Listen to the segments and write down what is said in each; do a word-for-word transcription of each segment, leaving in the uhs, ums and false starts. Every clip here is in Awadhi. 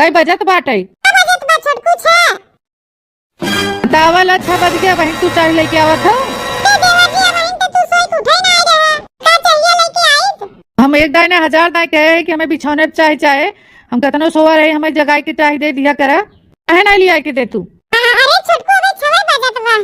कई बजत बाटे? का बजत बा छोटकू, छह? बतावल, अच्छा बज गया बहिन, तू चाय लेके आवत हो? ए देवर जी, बहिन तो तू सोई के उठे ना रहा। का चाहिए लेके आई? हम एक दाई ना हजार दाई कहे हैं कि हमें बिछौने पे चाय चाहे। हम कतनो सोवा रहे, हमें जगाई के चाय दे दिया करा। काहे ना लिया के दे तू? अरे छोटकू, अबे छवे बजत बा,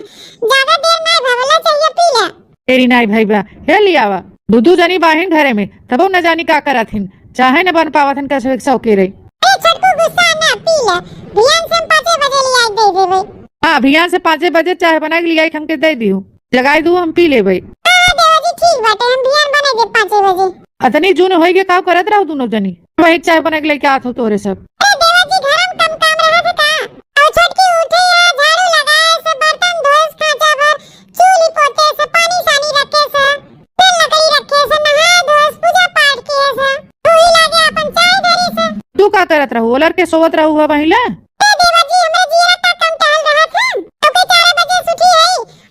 ज्यादा देर ना भवला चाहिए, पी ले। तेरी नाई भाई बा, हे लियावा। दू दू जनी बाहिन घरे में, तबो न जानी का करत हिन, चाहे न बन पावत हिन, कैसे एक सौ के रही। ए छोटकू, गुस्सा ना, पी ले। भियान से हम पाँचे बजे लिया दे देबे। हाँ, भियान से पाँचे बजे चाय बना के लिया के हमके दे दियो, जगाई दू, हम पी लेबे। हाँ देवर जी, ठीक बाटे, हम भियान बना दे पाँचे बजे। अतनी जून होई के का करत रहो दोनों जनी? वही चाय बना के लेके आत हो तोरे सब। अरे देवर जी, घर में कम काम रहत है का? और छोटकी उठे है, झाड़ू लगाए से, बर्तन धोए से, खांचा भर, चूल्ही पोते से, पानी सानी रखे से, तेल लकड़ी रखे से, नहाए धोए से, पूजा पाठ किए से, तू ही लागे अपन चाय धरी से। तू का करत रहू? ओलर के सोवत रहू है वहीं ले? ए देवर जी, हमरे जियरा का कम टहल रहत है। तो के चार बजे सुठी है,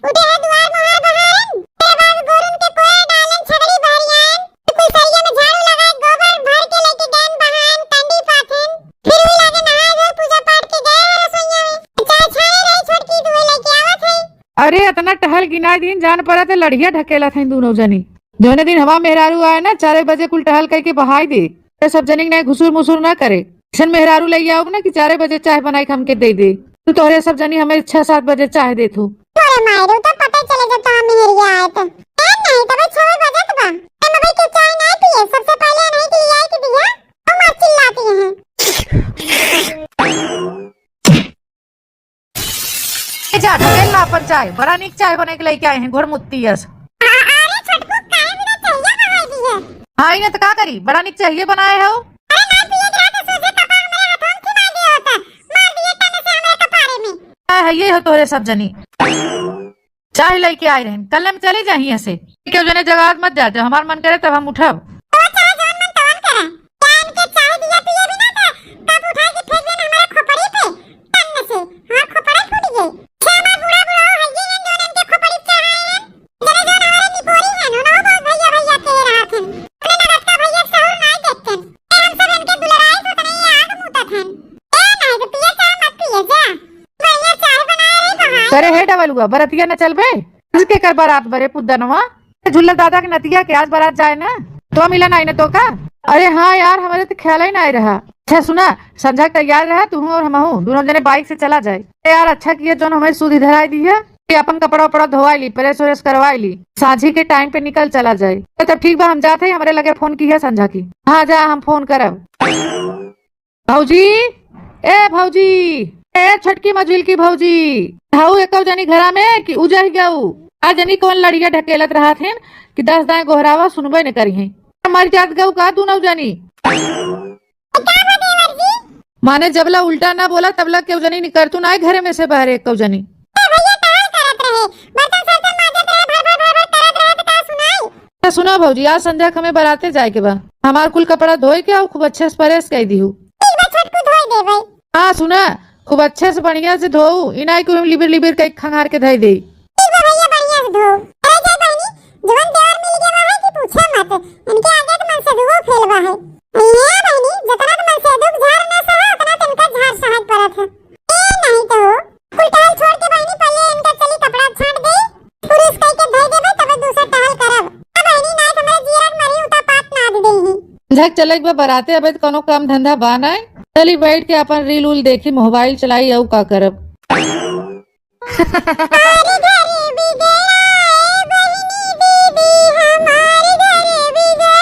उठे है दुआर मोहार बहारन, तेरे बाद गोरुन के कोया डालन, छगड़ी बहरियान, कुल सरिया में झाड़ू लगाए, गोबर भर के लेके गैन बहान, कंडी पाथिन, फिर भी लागे नहाए धोए, पूजा पाठ के गए हो रसोइया में। चाय छाने रही छोटकी, दुहे लेके आवत है। अरे, अतना टहल गिनाई दिन, जान पड़ा ते लड़िया ढकेलत हैं दोनों जनी। जौने दिन हमार मेहरारू आए ना, चारे बजे कुल टहल करके बहाई दे। तो सब जनी के नहीं घुसुर मुसुर ना करे। ऐसन मेहरारू ले आओ ना कि चारे बजे चाय बनाई के हमके दे दे। तू तोहरे सब जनी हमें छह सात बजे चाय देत हो। अरे मायरू, तो पता चले जब तोहार मेहरिया आए तो। ए, नहीं, तबे छवे बजत बा। ए, मबई के चाय नहीं पिए, सबसे पहले नहीं के लिए आई के दिया, हम आज चिल्लाती हैं। ए जा, ढकेल ला अपन चाय, बड़ा नीक चाय बने के लेके आए हैं, घोड़मुत्ती यस। आ, अरे छोटकू, काहे बिना चाहिए बनाई दी है? हाँ, इन्हें तो का करी, बड़ा नीक चाहिए बनाए हो। अरे ना पिए के रहा तो सोझे कपार मेरे हाथों में थी मार दिया होता, मार दिए तने से हमारे कपारे में। आ, है ये हो तोरे सब जनी। चाय लेके आए रहन, कल हम चले जाही यहाँ से। क्यों जने जगह मत जा, जब हमार मन करे तब हम उठब। तो चाहे जवन मन तवन करे। जान के चाय दिया पिए भी ना तो कप उठा के फेंक देन हमारे खोपड़ी पे। तन से हमार खोपड़ा फूट गई। छे हमार बूढ़ा बूढ़ा हो है ये जवन इनके खोपड़ी चढ़ाए हैं। जने जवन हमारे निपोरी हैं, उन्हों बहुत भैया भैया कह रहा थे। उन्हें नगद का भैया सहूर ना देखते। ए हम सब इनके दुलराए तो तने ये आग मुता थन। ए नहीं तो पिए चाहे मत पिए जा। बढ़िया चाय बनाए रे बहाई। करे हे डबलुआ, बरतिया न चलबे? तुझ के कर बारात बरे पुदनवा? ए झुल्ला दादा के नतिया के आज बारात जाए ना, तो मिलन आई ना तो का? अरे हाँ यार, हमारे तो ख्याल ही ना आए रहा। अच्छा सुना, संझा के तैयार रहा, तू और हमहू दोनों जने बाइक से चला जाए। ए यार, अच्छा किया जौन हमें सूदी धराई दी है कि अपन कपड़ा उपड़ा धोवाई ली, प्रेस व्रेस करवाई ली, साझी के टाइम पे निकल चला जाए। ए तब ठीक बा, हम जाते हैं, हमारे लगे फोन की है संझा की। हाँ जा, हम फोन करब। भौजी, ए भौजी, ए छोटकी मझिल की भौजी, हऊ एको जनी घरा में कि उजह गऊ? आ जनी कौन लड़िया ढकेलत रहत हैं कि दस दाएं गोहरावा सुनबे न करी हैं। मर जात गऊ का तू नौ जनी? का बा देवर जी? माने जबला उल्टा ना बोला तबला केहू जनी निकरतू ना घरे में से बाहर एको जनी। ए भैया टहल करत रहे, बर्तन सर्तन माजत रहे, भर भर भर भर करत रहे तो का सुनाई? तो सुनो भौजी, आज संझा के हमें बराते जाए के बा। हमार कुल कपड़ा धोए के आऊ खूब अच्छे से प्रेस कर दीहू। ठीक बा छोटकू, धोए देबै। हाँ सुना, खूब अच्छे से बढ़िया से धोऊ, इनाई को हम लिबिर लिबिर के खंगार के धई दे। ठीक बा भैया, बढ़िया से धो। अरे जा बहनी, जवन देवर मिल गया है कि पूछे मत, इनके आगे तो मनसेधुओ फेल बा है। ये बहनी, जतना तो मनसेधु के झार ना सहा, उतना तो इनका झार सहज पड़त है। ए नहीं तो कुल टहल छोड़ के बहिनी पहले इनका चली कपड़ा छांट दे, पुरुष कह के धोई देबे तबे दूसर टहल करब। अब बहिनी नाय तो हमरे जीरा के मरी उता पात नाद देही। झक चले के बा बराते, अबे तो कोनो काम धंधा बा नाय। चली बैठ के अपन रील उल देखी, मोबाइल चलाई, अउ का करब। हमारे घर बिगड़ा ए बहिनी दीदी, हमारे घर बिगड़ा।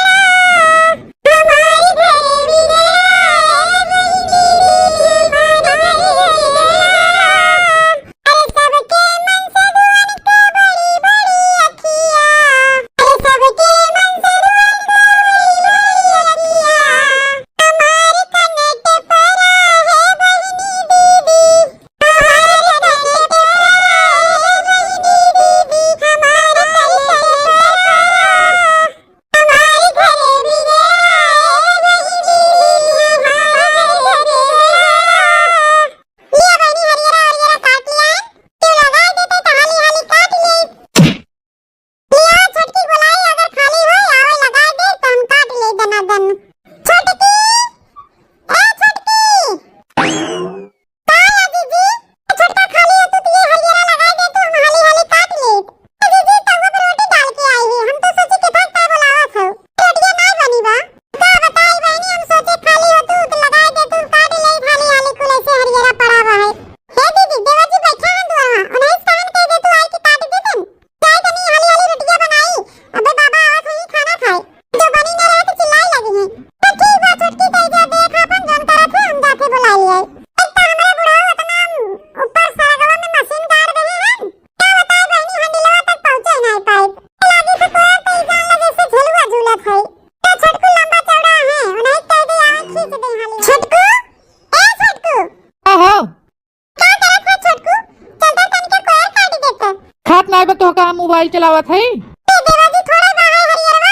तो का मोबाइल चलावत है? ए देवा जी, थोड़ा बा है हरियरवा,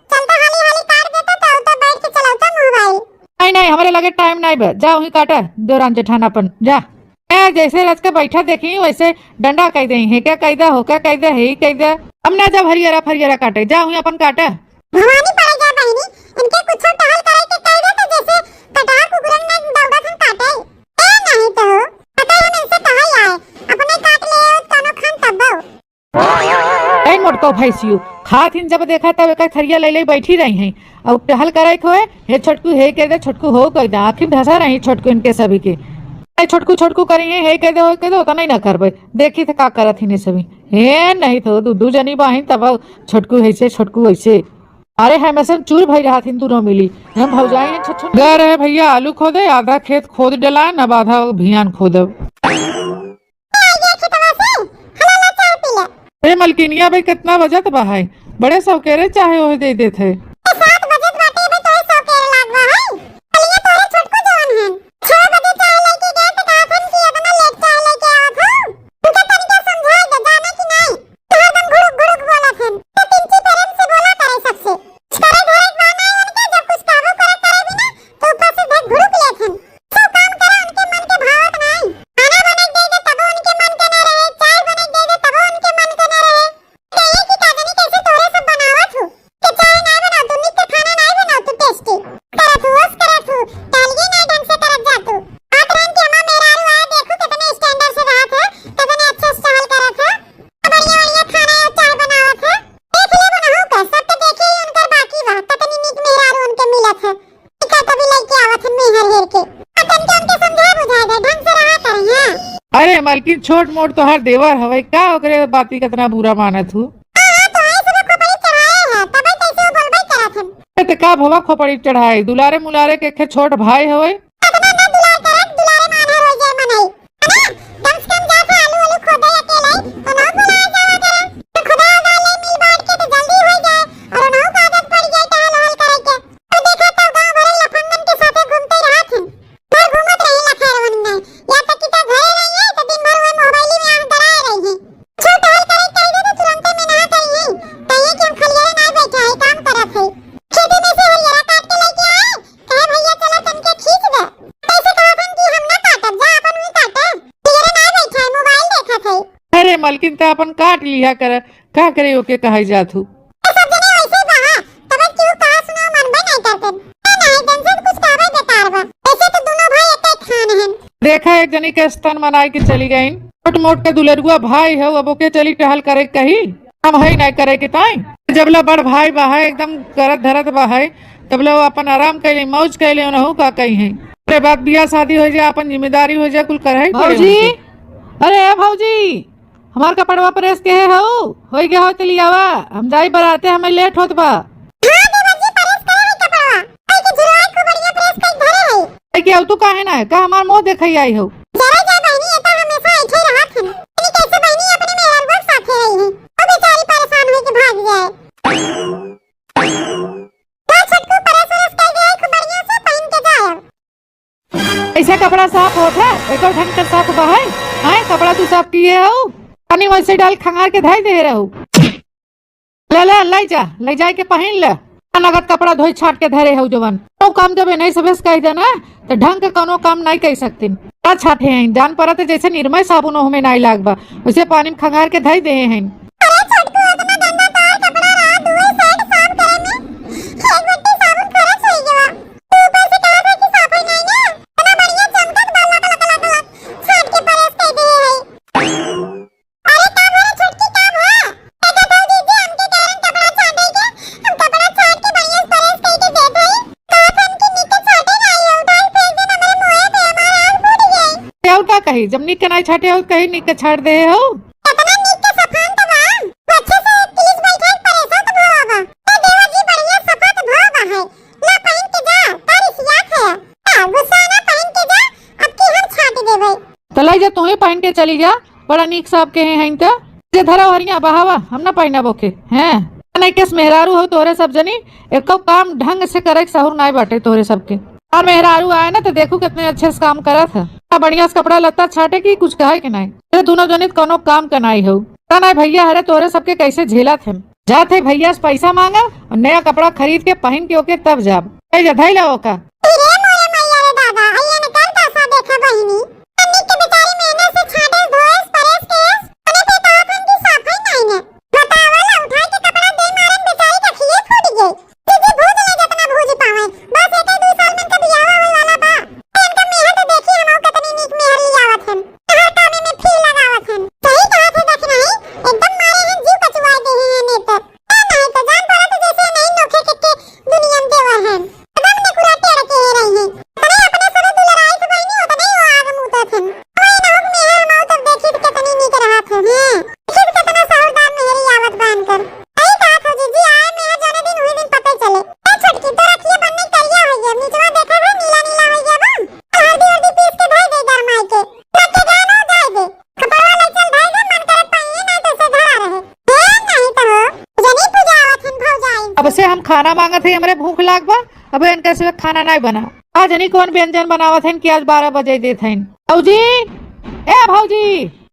चलता हाली हाली काट देता तो, तो बैठ के चलावता मोबाइल। नहीं, नहीं, हमरे लगे टाइम नहीं बा, जा वहीं काटा देवरान जेठान अपन, जा। ए, जैसे रच के बैठा देखी, वैसे डंडा कह दे, है क्या कह दे, हो क्या कह दे, है ही कह दे। हम ना जब हरियरा फरियरा काटे, जा वहीं अपन काटा। भवानी पड़े जा बहिनी, इनके कुछो टहल करे के कह दे तो जैसे कटहा कुकुरन में दौड़त हम काटे। ए नहीं तो, पता है हम इनसे कहा आए, अपने काट ले, तनो खान तब्बो। ए मोटको भैंसियो, खात हिन जब देखा तब एक थरिया ले ले बैठी रही हैं। और टहल करे खोए, हे छोटकू, हे कह दे, छोटकू हो कह दे, आखिर धसा रही छोटकू इनके सभी के। ए छोटकू, छोटकू करी है, हे कह दे, हो कह दे, उतना ही ना करबे। देखी थे का करत हिने सभी। हे नहीं तो दू, दू जनी बाहिन तब छोटकू ऐसे, छोटकू ऐसे। अरे है मैं सब चूर भई रहा थिन दोनों मिली। हम भौजाई हैं छछन। गा रहे भैया आलू खोदे, आधा खेत खोद डला, अब आधा भियान खोदब। आ गया खेतवा से, हला ला चाय पी ले। ए मलकिनिया भाई, कितना बजत बा है? बड़े सौकेरे चाहे ओहे दे देत है। ए, सात बजत बाटे, अबे तोहे सौकेरे लाग बा है। कलिया तोरे छोटको जवन है। छह बजे चाय लेके गए तो कहा था कि इतना लेट चाय लेके आवत हो। उनके तनिका समझाए दे, जाने कि नहीं? तू हरदम घुड़ुक घुड़ुक बोलत हन। तो तिनकी प्रेम से बोला करे सबसे। करे धरे बा ना उनके, जब कुछ कहबो करे, करे भी ना, तो ऊपर से देख घुड़ुक लेत हन। सब काम करे, उनके मन के भावत नहीं। खाना बने दे दे, तबो उनके मन के ना रहे, चाय बने दे दे, तबो उनके मन के ना रहे। कहे कि का जानी कैसे तोरे सब बनावत हो। के चाय नाय बनावतू, निक के खाना नाय बनावतू, tasty करत हूँ, ओस करत हूँ, टहलिए नाय ढंग से करत जातू। बात रहन कि हमार मेहरारू आए, देखू कितने standard से रहत है, कितने अच्छे से टहल करत है, बढ़िया बढ़िया खाना और चाय बनावत है। देख ले बनहु का, सब तो देखे ही उनकर बाकी बा, कितनी निक मेहरारू उनके मिलत है। का कभी लइके आवत हन मेहर हेर के। आ तनके उनके समझा बुझा दे, ढंग से रहा करें, हाँ। अरे मलकिन, छोट मोट तोहार देवर हवे का, ओकरे बाती कितना बुरा मानत हूँ। हाँ, हाँ, तो है सुबह खोपड़ी चढ़ाए है, तबे कैसे वो बोलबे करत हन। ए, ते का भवा खोपड़ी चढ़ाए, दुलारे मुलारे के खे छोट भाई हवे। इतना ना दुलार करत, दुलारे मान हर हो जाए मनई। है ना? कम से कम जाके आलू वालू खोदे अकेले, तो ना बुलाया जावा करे। तो खुदा उदा ले मिल बांट के तो जल्दी हो जाए, और उन्हों का आदत पड़ जाए टहल वहल करे के। तो देखा तो गांव भरे लफंगन के साथे घूमते रहत हैं। भर घूमत रही लखेरवन में। या तक कि तो घरे रही है, तो दिन भर वह मोबाइल में आंख गड़ाए रही है। छो टहल करे कह दे तो तुरंते में ना करी है। कहिए कि हम खलियारे ना बैठा है, काम करत है। खेते में से हरियरा काट के लेके आए, कहे, "भैया, चला तनके खींच दे।" कैसे कहा था कि हम ना काटब, जा अपन भी काटे। खलियारे ना बैठा है, मोबाइल देखत है। अरे मलकिन, त अपन काट लिहा कर, का करे ओके कहे जात हूँ। ए, सब जने वैसे ही बा, तबे क्यों कहा सुना मन बे नहीं करते। ए, नहीं, जन से कुछ कहबे बेकार बा। ऐसे तो दोनों भाई एक एक खान हैं। देखा, एक जनी के स्तन मनाए के चली गईन। छोट मोट के दुलरुआ भाई है, अब ओके चली टहल करे कही। हम है नहीं करे के ताई। जब ले बड़ भाई बा है, एकदम करत धरत बा है, तब ले वो अपन आराम कैले, मौज कैले, उनहु का कही है। अरे बात बियाह शादी हो जाए, अपन जिम्मेदारी हो जाए, कुल करही पड़े भौजी, उनके। अरे ए भौजी, हमार कपड़वा प्रेस के है हऊ? होई गया हो, चली आवा, हम जाई बराते, हमें लेट होत बा। हाँ देवर जी, प्रेस करे है कपड़वा। आई के झुलवा खूब बढ़िया प्रेस कई धरे है। आई के तू काहे ना है? का हमार मुंह देखई आई हो? जरा जा बहनी, ये तो हमेशा ऐसे रहत हन। इतनी कैसे बहनी अपने मेहररुआ के साथे रही है? वो बेचारी परेशान होई के भाग जाए। जा छोटकू, प्रेस व्रेस कई दे, खूब बढ़िया से पहन के जाए अब। ऐसे कपड़ा साफ होत है? एको ढंग के साफ बा है? आए, कपड़ा तू साफ किए हो? पानी वैसे डाल खंगार के धई दे रहू। ले, ले, ले जा, ले जाए के पहिन ले। नगद कपड़ा धोई छाट के धरे हो जवन। तो काम जब नहीं सबेस कह देना, तो ढंग के कोनो काम नहीं कह सकतीन। का छाटे हैं, जान परत है जैसे निरमय साबुन ओहमे नहीं लाग बा, वैसे पानी में खंगार के धई दे हैं। अरे छोटकू, इतना गंदा तार कपड़ा रहा, धोए सेट साफ करे में एक बट्टी साबुन खर्च होई गवा। तू ऊपर से कहा था कि साफ है नहीं ना, इतना बढ़िया चमकत बा, लक, लक, लक, लक, छाट के प्रेस कर दे है। अरे का भरे छोटकी, का भा? देखा था दीदी, हमके कारण कपड़ा छाटे के, हम कपड़ा छाट के बढ़िया से प्रेस करके देत हई। कहा था हमके निक के छाटे ना आई हो, उठाई फेंक देना, हमारे मुंह पे हमारा आँख फूट गए। ते और का कही, जब निक के नाई छाटे हो, कही निक के छाट दे हो। इतना निक के सफान तो बा, वो अच्छे से किलिस बैठा है, प्रेसो तो भवा बा। ए देवर जी, बढ़िया सफा तो भवा बा है, ना पहन के जा, तारी सियात है। आ, गुस्सा ना, पहन के जा, अब की हम छाट देबै। तो लाई जा, तू ही पहन के चली जा, बड़ा नीक साहब के हैं, हैं तो। जे धरा हरिया बहावा, हम ना पहनब ओके, हैं? नहीं केस मेहरारू हो तोरे सब जनी, एको काम ढंग से करे के सहूर नाई बाटे तोरे सबके। और मेहरारू आए ना तो देखू कितने अच्छे से काम करत है। आ बढ़िया से कपड़ा लत्ता छाटे की कुछ कहे के नाई। ये दोनों जनी तो कोनो काम के नाई हो। पता नहीं भैया, अरे तोरे सबके कैसे झेलत हैं। जात है भैया से पैसा मांगा और नया कपड़ा खरीद के पहन के ओके तब जाब। ए जा, धई ला ओका। अरे मोरे मैया रे दादा, अइया ने कल दशा देखा बहिनी। हमनी के बेचारी मेहनत से छाटे, धोएस, परेस के, अने पे कहत हन कि साफे नहीं ने। बतावा ला, उठाई के कपड़ा दे मारन, बेचारी के अखिए फूट गई। दीदी भूज ले जतना भूज पावे, बस एक दू साल में इनका बियाह होए वाला बा। इनका मेहर तो देखी हम कतनी नीक मेहर लियावत हन, हर कामे में फील लगावत हन। सही कहा थे देख नहीं, एकदम मारे हैं जीव कचुआ दे हैं नेतर। ए नहीं तो जान पड़ा तो जैसे नहीं नोखे के, के दुनिया में देवर हन। एकदम नेकुरा टेढ़ के रही हैं। अरे अपने सब दुलराई से बहनी उतने ही वो आग मुतत हन। ओए ना हो मेहर माऊ तब देखी तो कितनी नीक रहत है, हैं? देखी तो कितना सहरदार मेहरी आवत बा इनकर। सही कहा थे जीजी, आए मेहर जाने दिन हुई दिन पता चले। ए छोटकी, तो रखिए बनने करिया हो गया, निचवा देखा है नीला नीला हो गया बा। हल्दी उल्दी पीस के धई दे गरमाई के। रख के जाए ना जाए दे। कपड़वा ले चल धई दे, मन करे पाइए ना तो से धरा रहे। ए नहीं तो हो, जनी पूजा आवत हन भौजाई। अब से हम खाना मांगत है, हमरे भूख लाग बा। अब इनका से खाना नहीं बना। आज जनी कौन व्यंजन बनावत हन कि आज बारह बजे देत हन। भौजी, ए भौजी।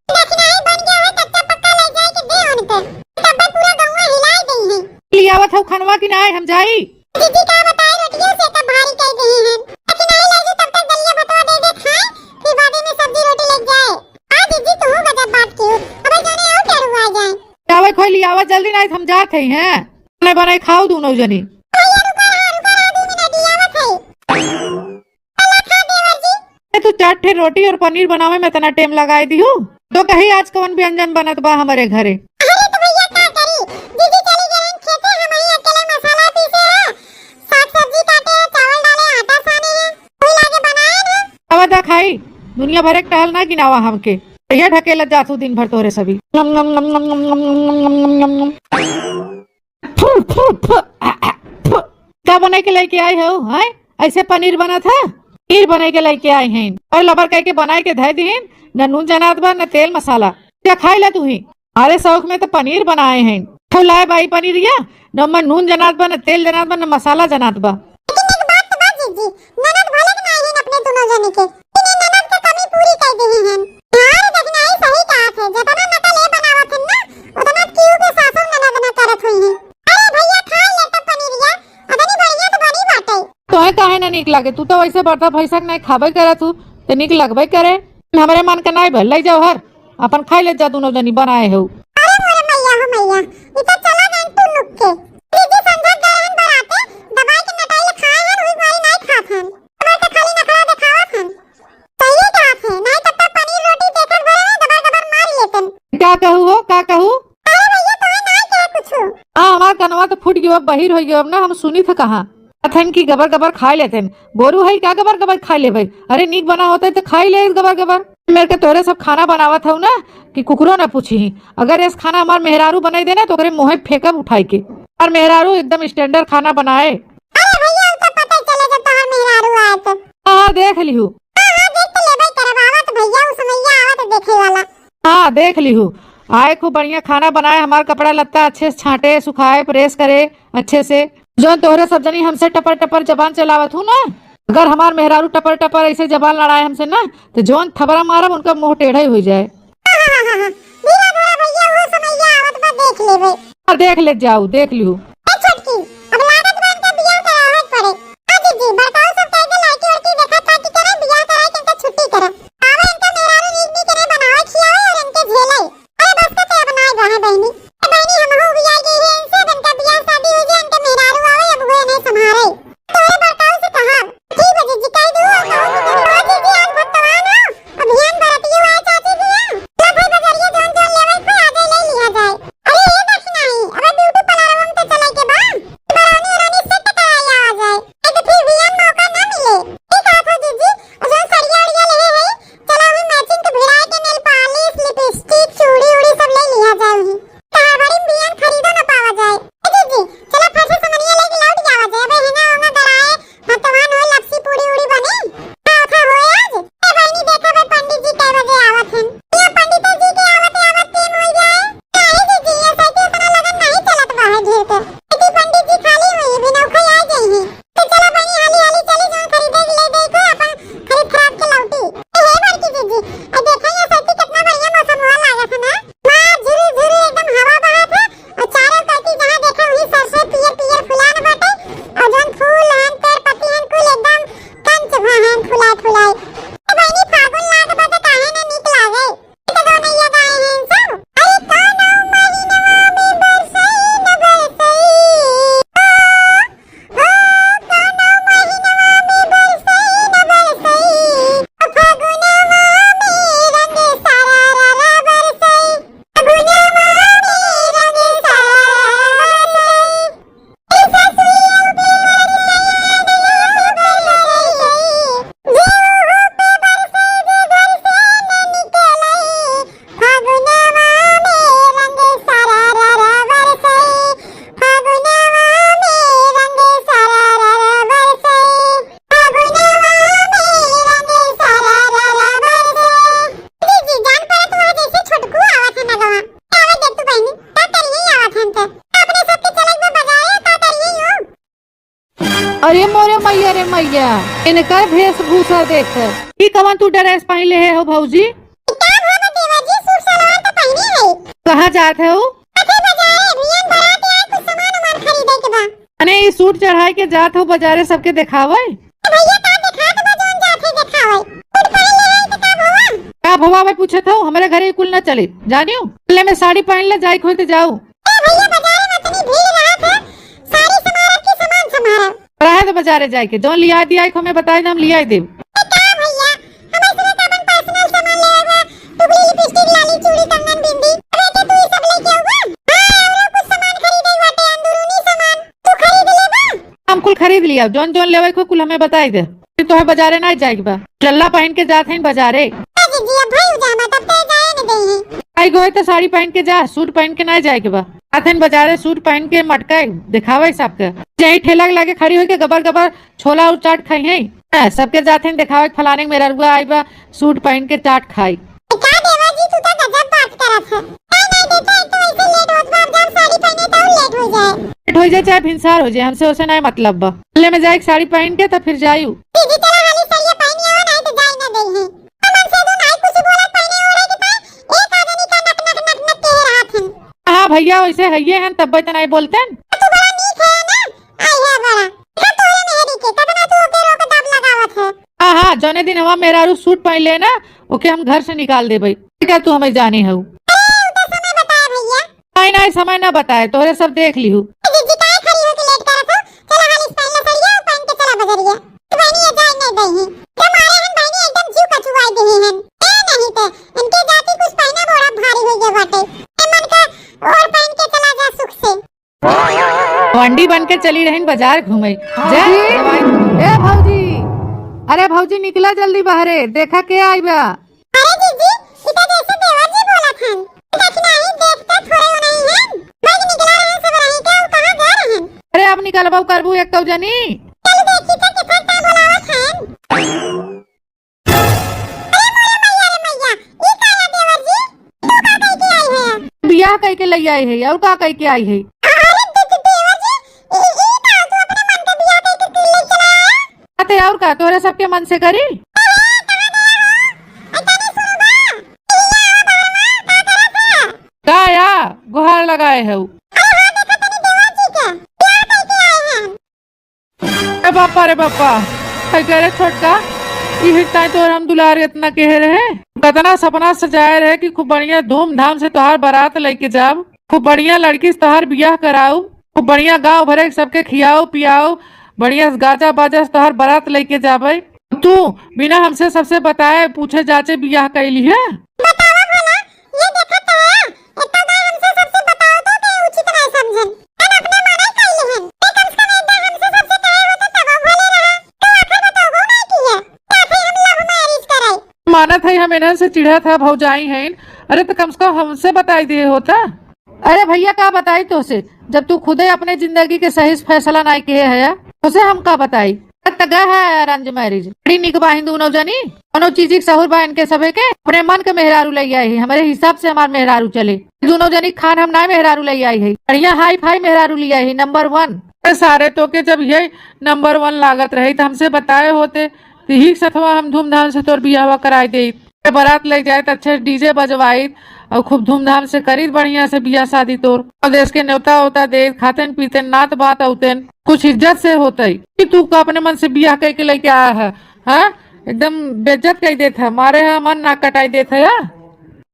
दक्षिणाई बन गया है, कच्चा पक्का ले जाए के दे उनके। तब पूरा गौवा हिलाई गई है। लियावत हऊ खनवा कि नाय, हम जाई। दीदी का बताई, रोटियों से तब भारी कर गई हैं। दक्षिणाई ले जाए, तब तक दलिया भतवा दे दे खाए, फिर बादे में सब्जी रोटी ले जाए। हाँ दीदी, तू गजब बात की हो। अबे जाने और क्या रुआ जाए। जावे खोई लियावा जल्दी, नाय हम जात हई हैं। बने बनाई खाओ दोनों जनी। भैया रुका रहा, रुका रहा, दो मिनट लियावत है। ए, तू चार ठे रोटी और पनीर बनावे में इतना टाइम लगाए दिहू, तो कही आज कौन व्यंजन बनत बा हमारे घरे। अरे तो भैया का करी, दीदी चली गई खेते, हम ही अकेले मसाला पीसे हैं, साग सब्जी काटे हैं, चावल डाले, आटा साने हैं, वही लाके बनाए हैं। अब दा खाई, दुनिया भर एक टहल ना गिनावा हमके, यह ढकेलत जातू दिन भर तोरे सभी। नम, नम, नम। फु, फु, फु, आ, आ, फु। का बनाई के लेके आई हो, हैं? ऐसे पनीर बनत है? पनीर बनाई के लेके आई हैं। और लबर कह के बनाई के धै दीन, न नून जनात बा, न तेल मसाला। क्या खाई ला तू ही? अरे शौक में तो पनीर बनाए हैं। खौ लाए बाई पनीरिया, न ओमा नून जनात बा, न तेल जनात बा, न मसाला जनात बा। लेकिन एक बात तो बा जीजी, ननद भले के नाई हैं अपने दोनों जने के, लेकिन ये ननद के कमी पूरी कर दी हैं। हाँ रे, देखना ही सही कहा थे, जितना नकल ये बनावत हैं ना, उतना केहू के सासू ननद न करत हुई हैं। अरे भैया, खा ले तो पनीरिया, अदनी बढ़िया तो बनी बाटे। तोहे काहे ना नीक लागे? तू तो वैसे बर्दा भैंसा के नहीं खाबे करत हू, तो नीक लगबे करे। हमरे मन के नहीं भल, ले जाओ हर, अपन खाई ले जा दोनों जनी बनाए हो। अरे मोरे मैया हो मैया, ई तो चला गए तू लुक के। दीदी संझा गए हैं बराते, दबाई के नटाई ले खाए हैं, वही मारी नहीं खात हैं। अब तो खाली नखरा दिखावत हैं। सही बात है, नहीं तो तब पनीर रोटी देखत भरे में गबर गबर मार लेतन। का कहू हो, का कहू? अरे भैया, तोहे नहीं कहे कुछ। हाँ, हमार कनवा तो फूट गयो, अब बहिर हो गयो, अब ना हम सुनी थे कहाँ। अथन की गबर गबर खाए लेतन। गोरू है का गबर गबर खाए ले भाई? अरे नीक बना होते तो खाई ले गबर गबर। मेरे के तोरे सब खाना बनावत हूँ ना कि कुकुरो ना पूछी। अगर इस खाना हमार मेहरारू बनाई देना तो ओकरे मुँहे फेंकब उठाई के। और मेहरारू एकदम स्टैंडर्ड खाना बनाए। अरे भैया, उ तो पता चले जब तोहार मेहरारू आए तो। हाँ, देख लिहू। हाँ, हाँ, देख तो लेबे करब, आवत भैया, उ समैया आवत देखे वाला। हाँ, देख लिहू। आए खूब बढ़िया खाना बनाए, हमार कपड़ा लत्ता अच्छे से छाटे, सुखाए, प्रेस करे अच्छे से। जौन तोहरे सब जनी हमसे टपर टपर जबान चलावत हूँ ना, अगर हमार मेहरारू टपर टपर ऐसे जबान लड़ाए हमसे ना, तो जौन थबरा मारब उनका मुँह टेढ़े हो जाए। हाँ, हाँ, हाँ, हाँ। धीरे धीरे भैया, वो समैया आवत बा, देख लेबे। हाँ, देख ले जाऊ, देख लिहू। ए छोटकी, अब लागत बा इनका बियाह करावे के पड़े। हाँ जीजी, बड़काऊ सब कह के लड़की वड़की देखा ताकी करे, बियाह कराए के इनका छुट्टी करे। आवे इनका मेहरारू नीक नीक करे बनावे खियावे और इनके झेले। अरे बस का ते अब नाय रहे बहनी। ए बहनी, हमहू उबिया गई है इनसे, अब इनका बियाह शादी हो जाए, इनके मेहरारू आवे, अब वो इन्हें संभाले। तोरे बड़काऊ से कहा, ठीक बा जीजी, कह दू और कहू कि हाँ जीजी, आज भगवान हो, अभियान बरतियो आए चाची जी हैं। ला भाई बजरिया जौन जौन लेवे के आजे ले लिया जाए। अरे ये दक्षिणाई, अबे ब्यूटी पार्लर में तो चले फुलाई। ए बहिनी, फागुन लाग बा त काहे ना नीक लागे? ई त गवनैया गाए हैं सब। अरे कौनो महीनवा में बरसई न बरसई। ओ, ओ, कौनो महीनवा में बरसई न बरसई। फागुनवा में रंग सारा रा रा बरसई। फागुनवा में रंग सारा रा रा बरसई। अरे मोरे मैया रे मैया, इनकर वेशभूषा देख। ई कवन तू dress पहिन ले हो भौजी? का भवा देवर जी, सूट सलवार तो पहिने है। कहाँ जात हो? अरे बाजारे, भैया बारात आए, कुछ सामान उमान खरीदे के बा। अने ई सूट चढ़ाए के जात हो बाजारे सबके देखावे? ए भैया का देखात बा जौन जात है देखावे? सूट पहिन ले है तो का भवा? का भवा भाई पूछत हो, हमरे घरे कुल ना चले, जानियो? ले में साड़ी पहिन ले, जाए खोई तो जाओ। ए भैया बाजारे में इतनी भीड़ रहत है, साड़ी समारब कि सामान समारब? रहे तो बाजारे जाए के, जौन लिया दिया है, हमें बताए दे, हम लिया देब। ए का भैया, हम ऐसे तो अपन personal सामान लेवे बा, टुकली, लिपस्टिक, लाली, चूड़ी, कंगन, बिंदी। अबे के तू ई सब लेके आउबा? हाँ, हमरो कुछ सामान खरीदे बाटे, अंदरूनी सामान। तू खरीद लेबा? हम कुल खरीद लिया, जौन जौन लेवे को कुल हमें बताई दे। फिर तोहे बाजारे ना जाए के बा, चल्ला पहिन के जात हईन बाजारे। ए जीजी, अब भाई उजामा तब ते जाए न देही। आई गोई तो साड़ी पहिन के जा, सूट पहिन के ना जाए के बा। जात हईन बाजारे, सूट पहिन के मटकाई देखावे सबके। जही ठेला के लागे खड़ी होई के गबर गबर छोला और चाट खाई है। हाँ, सबके जात हईन देखावे के फलाने के मेहररुआ आई बा, सूट पहिन के चाट खाई। का देवर जी, तू तो गजब बात करत है। नहीं, नहीं, देखा, एक तो ऐसे लेट होत बा, अब जब साड़ी पहने तो और लेट हो जाए। लेट हो जाए चाहे भिनसार हो जाए, हमसे उसे नहीं मतलब बा। ले में जाए एक साड़ी पहन के तो फिर जायू। दीदी, चला हाली साड़िया पहन आवा, नहीं तो जाए ना दे है। हमन से तो नहीं कुछ बोलत, पहने ओढ़े के पाए, एक आदमी का नक, नक, नक, नक कह रहा था। हाँ भैया, वैसे है ये हैं, तब तो नहीं बोलते हैं। तू बड़ा नीक है ना, आई है बड़ा। देखा तोरे मेहरी के, कितना तू ओके रोक दाब लगावत है। हाँ, हाँ, जौने दिन हमार मेहरारू सूट पहन ले ना, ओके हम घर से निकाल देबे। ठीक है, तू हमें जाने हऊ। अरे, उ तो समय बताए भैया। नहीं, नहीं, समय ना बताए, तोहरे सब देख लिहू। ए जीजी, काहे खड़ी होके लेट करत हो? चला हाली से पहले सड़िया पहन के चला बजरिया। बहनी ये जाए नहीं दही। जब मारे हम बहनी एकदम जीव कचुआई दही हन। ए नहीं तो, इनके जाति कुछ पहना बड़ा भारी हो गया बाटे। ए मन का और पहन के चला जा सुख से। वंडी बन के चली रहिन बाजार घूमे। जा, भौजी, दवाई। ए भौजी, अरे भौजी निकला जल्दी बाहरे, देखा के आई बा। अरे जीजी, ई तो जैसे देवर जी बोलत हन। देखी नाही, देखते थोड़े हो नहीं हन। भाग निकला रहे सब रही के, उ कहाँ गए रहन? अरे अब निकलबो करबू एक तो जनी। चल देखी तो कितना टाइम बुलावत हन। अरे मोरे मैया रे मैया, ई का है देवर जी? तू का कह के आई है? बियाह कह के ले आई है, और का कह के आई है? अरे दे-, दे-, देवर जी, ई, ई का तू अपने मन के बियाह कह के ले चला आया? अते और का, तोहरे सबके मन से करी? अरे, कहाँ गया हो? अरे, तनी सुनो बा। ई आओ बाहर में, का करत है? का या? गुहार लगाए है उ। अरे हाँ, देखा तनी देवर जी के, बियाह कह के आए हैं। ए बापा रे बापा, है कह रे छोटका, ई हिरताई तोर हम दुलार इतना कहे रहे, कतना सपना सजाए रहे कि खूब बढ़िया धूमधाम से तोहार बारात लेके जाब, खूब बढ़िया लड़की से तोहार बियाह कराऊ, खूब बढ़िया गाँव भरे के सबके खियाऊ पियाऊ, बढ़िया से गाजा बाजा से तोहार बारात लेके जाबे। तू बिना हमसे सबसे बताए पूछे जाचे बियाह कैली है। बतावा भला, ये देखत है, इतना बार हमसे सबसे बताओ तो के उचित नहीं समझन। हम अपने मने कैले हन। ए, कम से कम एक बार हमसे सबसे कहे होते तब हम भले रहा। तो आखिर बताओ नहीं किया। या फिर हम love marriage कराई। मानत है हम इन्हन से चिढ़त है भौजाई हैं। अरे तो कम से कम हमसे बताई दिए होता। अरे भैया का बताई तोसे, जब तू खुदे अपने जिंदगी के सही फैसला नहीं किए है, तोसे हम का बताई। त गए है arrange marriage। बड़ी निक बाहिन दुनो जनी, कोनो चीज के सहूर बा इनके सभे के। अपने मन के मेहरारू ले आई है, हमरे हिसाब से हमार मेहरारू चले। दुनो जनी खान हम ना मेहरारू ले आई है, बढ़िया हाई फाई मेहरारू ले आई है, number one। अरे सारे तो के जब ये number one लागत रही तो हमसे बताए होते, तो ही सथवा हम धूमधाम से तोर बियाहवा कराई देइत। बारात ले जाइत, अच्छे DJ बजवाइत और खूब धूमधाम से करीत बढ़िया से बियाह शादी तोर। और देश के न्योता होता देत, खातेन पीतेन, नात बात औतेन, कुछ इज्जत से होतई। कि तू का अपने मन से बियाह कह के लेके आया है, हाँ? एकदम बेइज्जत कइ देत है, मारे है मन नाक कटाइ देत है यार।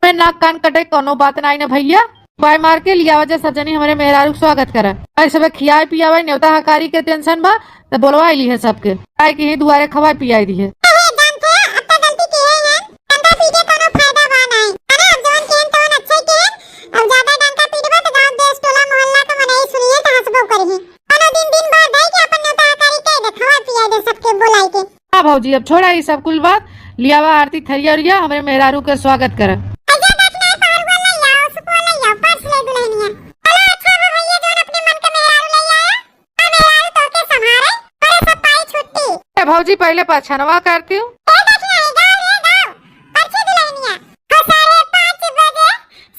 मैं नाक कान कटे कउनो बात नाहीं न भइया, उपाय मार के लियावा जा सजनी हमरे मेहरारू के स्वागत करा। अरे सबे खियाए पियावे नेवता हकारी के tension बा, त बोलवाइ लिहे सबके, काहे कि ही दुआरे खवाए पियाए दिहे। अरे जानते, अब त गलती किहे हैं, डंका पीटे कउनो फायदा बा नाहीं, है ना? अब जवन किहे तवन अच्छे किहे, अब ज्यादा डंका पीटबा त गाँव देश टोला मोहल्ला के मनई सुनिहे त हंसबो करिहे। कउनो दिन, दिन भर दे के अपन नेवता हकारी कइ दे, खवाए पियाए दे सबके बोलाइ के। हाँ भौजी, अब छोड़ा ई सब कुल बात, लियावा आरती थरिया उरिया, हमरे मेहरारू के स्वागत करा। अइजा देख ले, पहरुआ लइ आओ, सुपुआ लइ आओ, परछ ले दुलहिनिया। चलो अच्छा हो भइया, जउन अपने मन के मेहरारू लइ आया, आ मेहरारू तोहके संभारे, करे सब पाई छुट्टी। ए भौजी, पहिले परछनवा करती हूँ। ए देख ले, गाओ रे, गाओ, परछी दुलहिनिया। हो साढ़े पाँच बजे,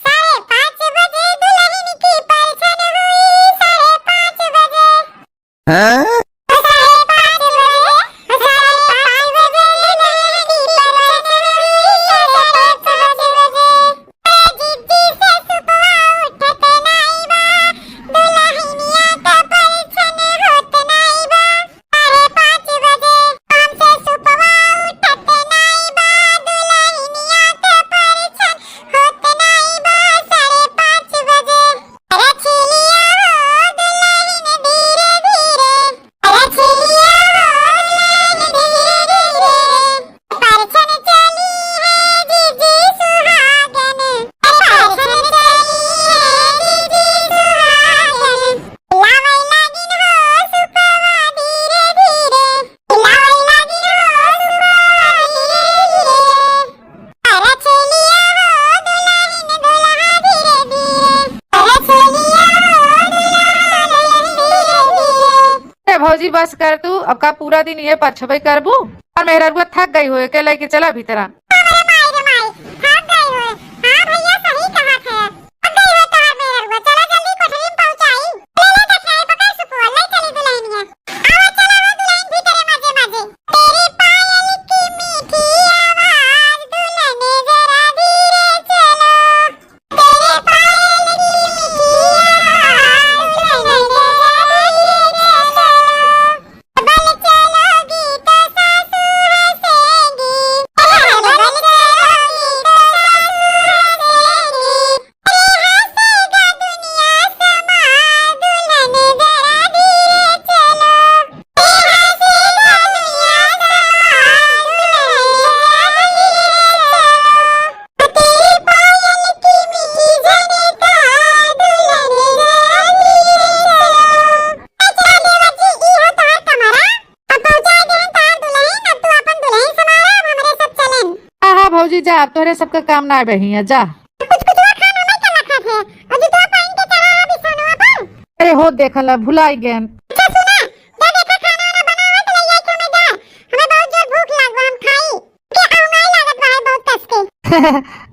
साढ़े पाँच बजे दुलहिन की परछन हुई, साढ़े पाँच बजे। हैं? रच लिया हो दुल्हन धीरे धीरे, रच लिया हो दुल्हन धीरे धीरे। परछन चली है जीजी सुहागन, परछन चली है जीजी सुहागन। लावै लागिन हो सुपवा धीरे धीरे, लावै लागिन हो सुपवा धीरे धीरे। अरे चलिया हो दुल्हन दुल्हा धीरे धीरे। अरे चलिया हो दुल्हन दुल्हा धीरे धीरे। ए भौजी, बस कर तू, अब का पूरा दिन ये परछबे करबू? और मेहररुआ थक गई होए, के लेके चला भीतरा। अरे माई रे माई, थक गई होए। हाँ भइया, सही कहत है, थक गई होए तोहार मेहररुआ। चला जल्दी कोठरी में पहुँचाई। ले ले दखिनाई पकड़ सुपुआ, ले चली दुल्हनिया। आवा चला हो दुल्हन भीतरे मजे मजे। तेरी पायल की मीठी आवाज, दुल्हन जरा धीरे चलो। तेरी पायल की मीठी आवाज, दुल्हन जरा धीरे चलो। डबल चलोगी तो सासू हंसेगी, डबल चलोगी तो सासू हंसेगी। हाँ, हाँ, भौजी, जा, अब तोहरे सबका काम ना बहिया, जा। कुछ कुछ वो खाना नहीं कर रखा थे, और जूतवा पहन के चढ़ा है बिछौनवा पर। अरे हो, देखल, भुलाई गएन। अच्छा सुना, जा देखा खाना वाना बनावा तो ले आई के हमें दे। हमें बहुत जोर भूख लाग बा, हम खाई। के आऊ नहीं लागत बा है बहुत कस के।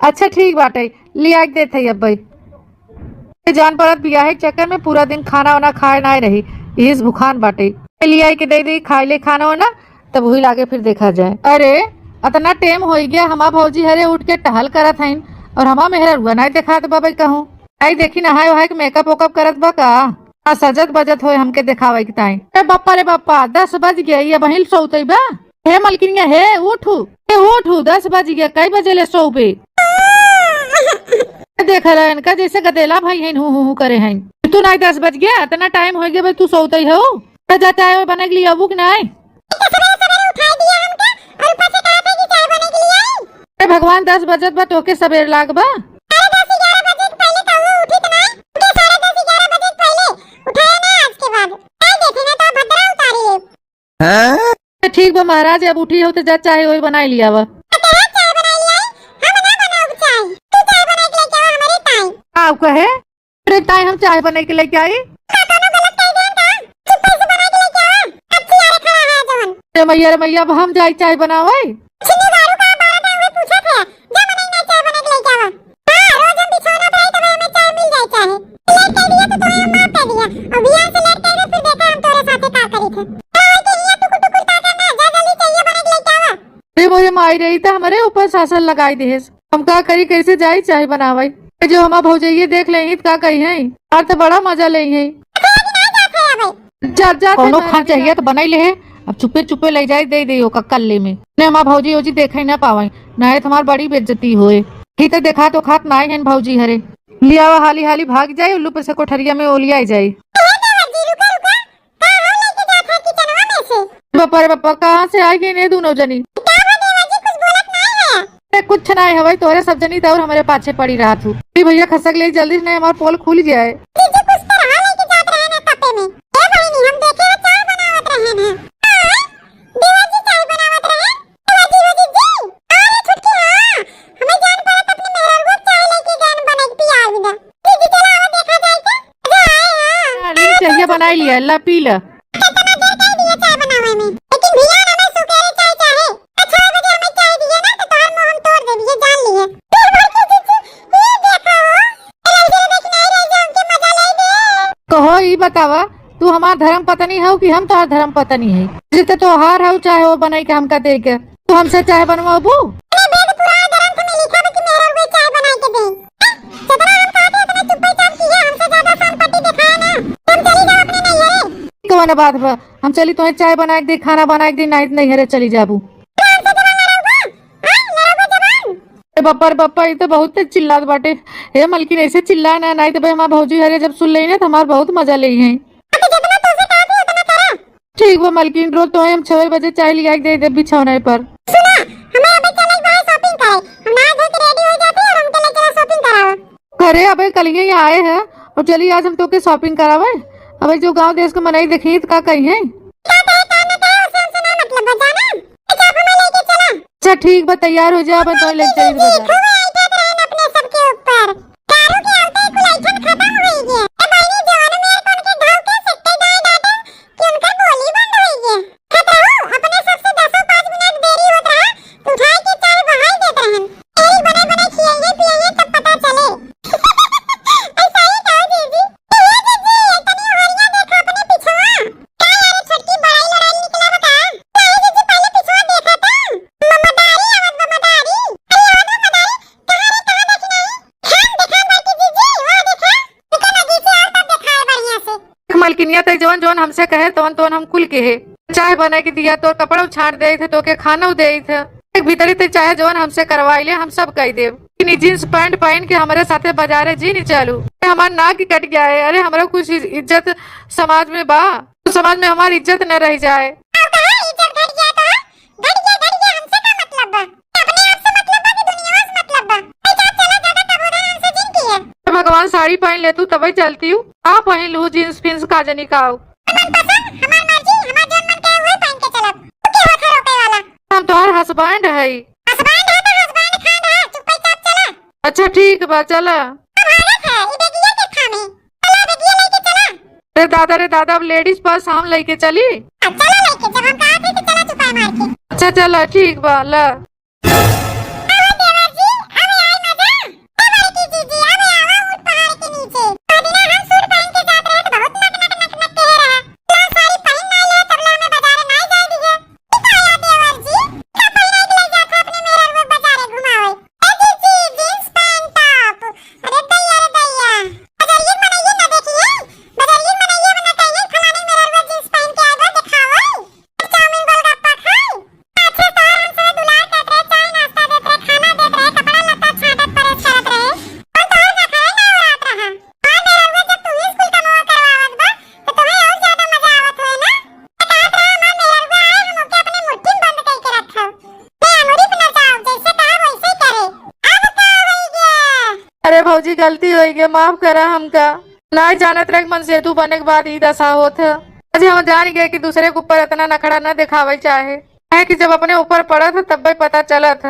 अच्छा ठीक बाटे, ले आइ के देत है अब भाई। ये जान पड़त बियाहे के चक्कर में पूरा दिन खाना वाना खाए ना रही, इस भुखान बाटे। ले आई के दे दे, खाए ले खाना वाना। तब वही लागे फिर देखा जाए। अरे, अतना टेम होइ गया, हमा भौजी हरे उठ के टहल करत हइन और हमा मेहररुआ नाई देखात बा बई कहूँ। आई देखी नहाए वहाए के मेकअप वेकअप करत बा का? आ सजत बजत होए हमके देखावे के ताई। ए बप्पा रे बप्पा, दस बज गया, ये बहिल सोतई बा। हे मलकिनिया, हे उठू, हे उठू, दस बज गया, कई बजे ले सोबे? देख रहा इनका जैसे गदेला भाई हैं, हूँ हूँ हूँ करे हैं। तू नाई दस बज गया, अतना टाइम होइ गया बे, तू सोतई हो? जा चाय बने के लिए अबू के नाई? इतना सवेरे सवेरे उठाई दिया हमके और ऊपर से कहा था कि चाय बने के लिए आई। अरे भगवान, दस बजत बा, तोके सवेर लाग बा। अरे दस ग्यारह बजे के पहले कहूँ उठी तो ना, उठे साढ़े दस ग्यारह बजे के पहले उठाया ना आज के बाद। चाय देखे ना तो भद्रा उतारी ले। हैं? तो ठीक बा महाराज, अब उठी हो तो जा चाय ओय बनाई लिया बा। तो तेरा चाय बनाई लिया, हम ना बनाओ चाय, तू चाय बनाई के लेके आवा हमारे ताई। आओ कहे। अरे ताई, हम चाय बनाई के लेके आई। का कोनो गलत कह देन का? चुप्पे से बना के लेके आवा। अच्छी यार खड़ा है जवन। रे मैया, रे मैया, अब हम जाई चाय बनावे। छिन्नी दारू का बारह टाइम में पूछत है, जा मने ना चाय बना के लेके आवा। हाँ, रोज हम बिछौना पर आई तब हमें चाय मिल जाए चाहे। लेट कर दिया तो तुम्हें हम माफ कर दिया। और बिहार से लेट कर फिर देखा हम तोरे साथे का करी थे। हाँ, के हिया टुकुर टुकुर का करना, जा जल्दी चाय बना के लेके आवा। रे मोरे माई रे, ई त हमरे ऊपर शासन लगाई देहेस। हम का करी, कैसे जाई चाय बनावई? जो हमार भौजइये देख लेही त का कही हैं? और त बड़ा मजा लेही हैं। जा, जा, कोनो खान चाहिए त बनाई ले, अब चुप्पे चुप्पे लइ जाए, दे दे ओका कल्ले में। ने हमार भौजी ओजी देखे ना पावे, नाहीं त हमार बड़ी बेइज्जती होए। ही त देखा तो खात नाहीं हन भौजी हरे। लियावा हाली हाली भाग जाए, उल्लू पर से कोठरिया में ओलियाई जाए। ए देवर जी, रुका, रुका। का हो लेके जात है किचनवा में से? बापा रे बापा, कहाँ से आई गई ने दोनों जनी? का हो देवर जी, कुछ बोलत नाहीं है? ए, कुछ नाहीं हवै, तोहरे सब जनी त और हमरे पाछे पड़ी रहत हू। ए भैया, खसक ले जल्दी से, नाहीं हमार पोल खुल जाए। जीजी, कुछ तो रहा लेके जात रहे ना कपे में। ए बहिनी, हम देखे वो चाय बनावत रहे हैं। हाँ, देवर जी चाय बनावत रहे। देवर जी, हो जीजी। अरे छुटकी, हाँ, हमें जान पड़ा त अपने मेहरारू को चाय लेके गए बना के पियावे ना। जीजी, चला आवा देखा जाए के। अरे, आए, हाँ। हाँ, ले, चाहिए बनाई लिया, ला पी ला। कितना देर कर दिया चाय बनावे में, लेकिन भैया ना मैं सुकेरे चाय चाहे। अच्छा, बजे हमें चाय दिए ना तो तोहर मुंह हम तोड़ देबी, ये जान लिए। तोर भर के जीजी, ये देखा हो, रल दे देख नहीं रह जाओ के मजा ले दे। कहो, ई बतावा, तू हमार धर्म पत्नी हो कि हम तोहार धर्म पत्नी है? जिते तोहार हो चाहे वो बनाई के हमका दे के, तू हमसे चाय बनवाबू? अरे, वेद पुराण ग्रंथ में लिखा बा कि मेहरारू चाय बनाई के दे। हैं? जितना हम कहते उतना चुप्पे चाप किया, हमसे ज्यादा संपत्ति दिखाया ना। तुम चली जाओ अपने नैहरे। कौन बात बा? हम चली तोहे चाय बनाए के दी, खाना बनाए के दी, नाहीं त नैहरे चली जाबू। हमसे जबान लड़ाओगा? हैं? लड़ाओगा जबान? ए बप्पा रे बप्पा, ई तो बहुत तेज चिल्लात बाटे। हे मलकिन, ऐसे चिल्ला ना, नाहीं त भाई हमार भौजी हरे जब सुन लेई ना त हमार बहुत मजा लेई है। अब जितना तुझे कहा थी उतना करा। ठीक बा मलकिन, रोज तोहे हम छह बजे चाय लिया के दे दे बिछौना पर। सुना, हमें अबे चले के बा shopping करे। हम नहा धो के ready हो जाते हैं और हमके ले चला shopping करावा। अरे अबे कल ही आए हैं और चली आज हम तोके shopping करावे। अबे जो गांव देश के मनई देखी त का कही है? का कहे, का न कहे, उसे हमसे ना मतलब बा, जाना? अच्छा, आप हमें लेके चला। अच्छा ठीक बा, तैयार हो जा, मैं तोहे लेके चली बाजार। खूब ऐठत रहन अपने सबके ऊपर। दारू के आदत कुल ऐठन खत्म होई गया। ए बहिनी, जवान में कौन के घाव के सिट्टे गाय डाटे कि उनकर बोली बंद होई गया। खत रहो, अपने सबसे दसों पाँच मिनट देरी होत रहा, तो उठाए के चाय बहाई देत रहन। तेल बने बने खियाइए पियाइए तब पता चले। ऐसा ही कहो जीजी। ए जीजी, तनी हरिया देखा अपने पिछवा। का यार छोटकी बड़ाई लड़ाई निकला बता? नहीं जीजी, पहले पिछवा देखा था। म-, मदारी आवत बा, मदारी। अरे आवत बा मदारी। कहाँ रे, कहाँ देखी नहीं? हम देखा बाटी जीजी, वहाँ देखा। देखा लगी से और तब देखाए बढ़िया से। देख मलकिनिया, तै जवन जवन हमसे कहे, तवन तवन हम कुल के है। चाय बना के दिया, तोर कपड़ा छाट देई थे, तोके खाना देई थे। एक भीतरी ते चाहे जवन हमसे करवाई ले, हम सब कह देब। लेकिन ई jeans pant पहन के हमारे साथे बाजारे जी नहीं चालू। हमार नाक ही कट गया है। अरे, हमरा कुछ इज-, इज्जत समाज में बा, तो समाज में हमार इज्जत न रह जाए। अब कहाँ इज्जत घट गया तो? घट गया, घट गया, हमसे का मतलब बा? अपने आप से मतलब बा कि दुनिया से मतलब बा? ए, जा, चला, ज्यादा तबोधन हमसे जिन किया। भगवान, साड़ी पहन ले तू, तबे चलती हूँ। का पहन लू, jeans फिन्स का जनी का हो? हमार पसंद, हमार मर्जी, हमार जौन मन कहे उहे पहन के चलब। तू के होत है रोके वाला? हम तोहार husband हई। Husband है तो husband खान है, चुप्पे चाप चला। अच्छा ठीक बा, चला। अब हालत है, ई बेगिया के खामे। चला, बेगिया लेके चला। रे दादा, रे दादा, अब ladies purse हम लेके चली? आ, चला लेके, जब हम कहा थे कि चला चुपाई मार के। अच्छा चला, ठीक बा, ला। आवा देवर जी, अबे आई मजा। ए बड़की जीजी, अबे आवा ऊंट पहाड़ के नीचे। पहले हम सूट पहन के जात रहे तो बहुत नक नक नक नक कहे रहा। ला साड़ी पहन ना ले, तब ले हमें बाजारे ना जाए दिए। ई का आया देवर जी? का पहनाई के ले जात है अपने मेहरारू के बाजारे घुमावे? ए जीजी, jeans pant top। अरे दैया रे दैया। अगर ये मनइये ना देखिए, बजरिया मनइया बना के ये फलाने मेहरारू jeans पहन के आए बा, देखावल। चाउमीन गोलगप्पा खाई। अच्छा, तोहर हमसे दुलार करत रहे, चाय नाश्ता देत रहे, खाना देत रहे, कपड़ा लत्ता छांटत परेस करत रहे। और तोहर ना खाए ना उड़ात रहा। हाँ, मेहरारू जब तू ही स्कूल का मोह करवावत बा, तो तुम्हें और ज्यादा मजा आवत होए ना? कहत रहा, हमार मेहरारू आए, हम ओके अपने मुट्ठी में बंद करके रखब। ले अंगूरी पे नचाओ, जैसे कहा वैसे ही करे। अब का होई गया? अरे भौजी, गलती होई गया, माफ करा हमका। ना जानत रहे कि मनसेतु बने के बाद ई दशा होत है। आज हम जान गए कि दूसरे के ऊपर इतना नखड़ा न दिखावे चाहे, काहे कि जब अपने ऊपर पड़त है तब पता चलत है।